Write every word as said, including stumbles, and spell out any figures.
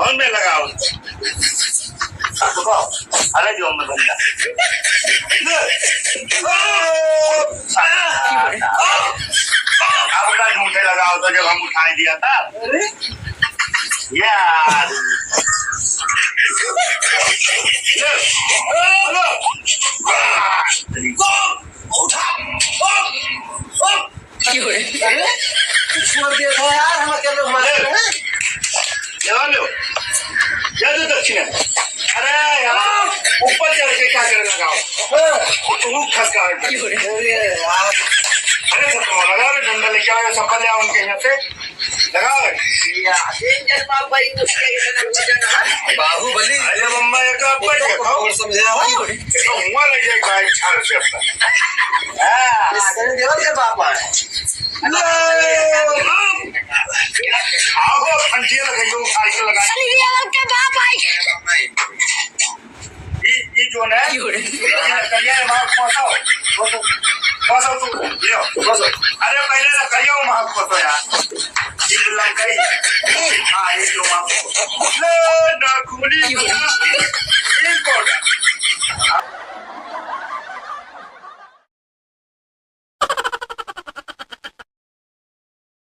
हमें लगाओ। अरे जो हमें बंदा। ले। अब का झूठे लगाओ तो जब हम उठाए दिया था। अरे। यार। ले। उठा। अरे, तू छोड़ दिया था यार, हम अकेले घुमा रहे हैं। ले लो, दे दो दक्षिणा। अरे यार, ऊपर चढ़ के क्या करने लगा? हाँ। तू खसका है। अरे यार। अरे सब तो लगा रे, डंडा लेके आओ, चप्पल ले आओ उनके यहाँ से। लगाओ। या, डेंजर बाप भाई, उसका इतना वजन है। बाहुबली। अरे मम्मा, ये तो आप पर देखो। और समझे हो? ये तो हुआ लग जाए भाई, छाल से अपना। हाँ। ये सनी देओल के बाप है। ले। आओ, फंटिया लगाइयो, साइकिल लगाइयो। सनी देओल के बाप है। ई, ई जोन है, क्यों रे? ई लकड़िया है, वहाँ खोसो, खोसो, खोसो तू, लियो, खोसो। अरे, पहले लकड़िया वहाँ खोसो यार। ई जो लकड़ी, हाँ, ई जो वहाँ खोसो। ले, नाखूनी क्यों रे?